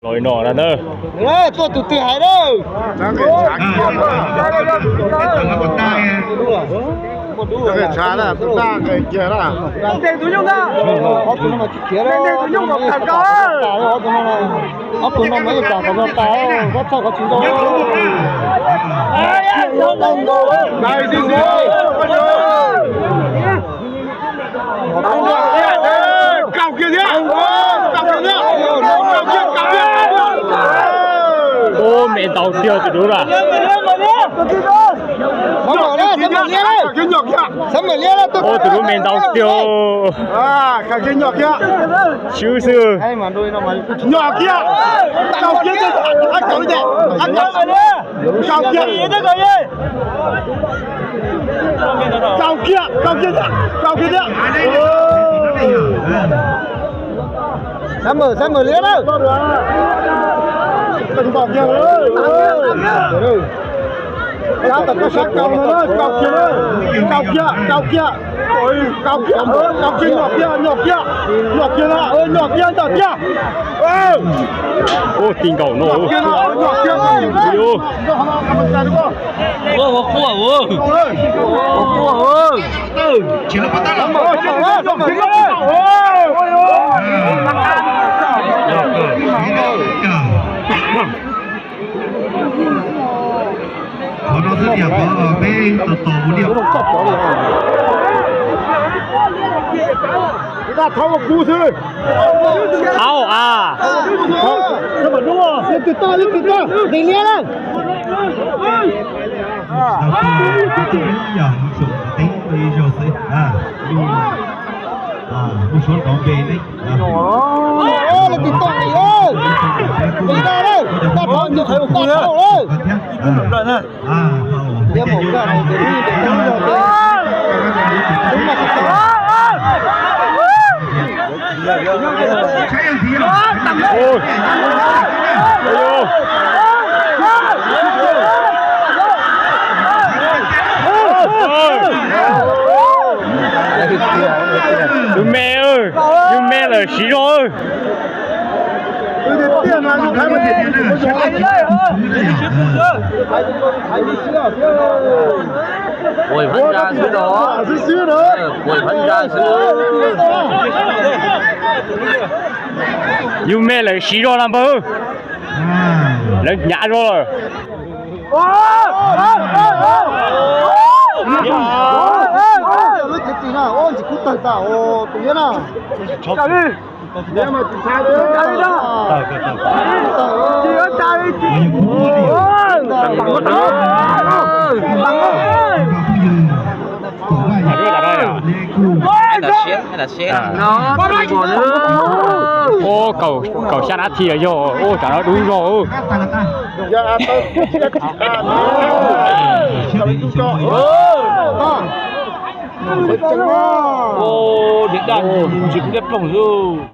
Los no na. Tuaj tus twg hais na. Ob tug no mas ib tsam kom nws tas, ob tug no mas ib tsam kom nws tas, koj txhawj koj tsis nto. Ub, me ntau tiag tus dub lawm. Ub, tus dub me ntau tiag. Swb xwb. Kaus kiag, kaus kiag thiab, kaus kiag thiab. Xav mawm, xav mawm liab na. Kaus kiag, kaus kiag, kaus kiag, kaus kiag, kaus kiag, nyom kiag, nyom kiag, nyom kiag na, nyom kiag ntawm kiag. Ub, ti nkaus no. Qhov no xwb tiag, qhov peb tos tos ua diaj. Thov ua kuv xwb. Thov a. Leej twg toj, leej twg toj, deev liab na. Mus suav nrov npe ne. Leej twg toj, deev liab na. Yus me, yus me lawm siv zog. Ua ib phab ntsa xwb no. Ua ib phab ntsa xwb. Yus me lawm siv zog na npawg. Lawv hnyav zog lawm. Lub cev tis na, ntsis kub tawg tas os tus liab na. Ua kaum xya nab thi yog ua tsam no dub zog. Ua daj ntsis kuv liab ploog xwb.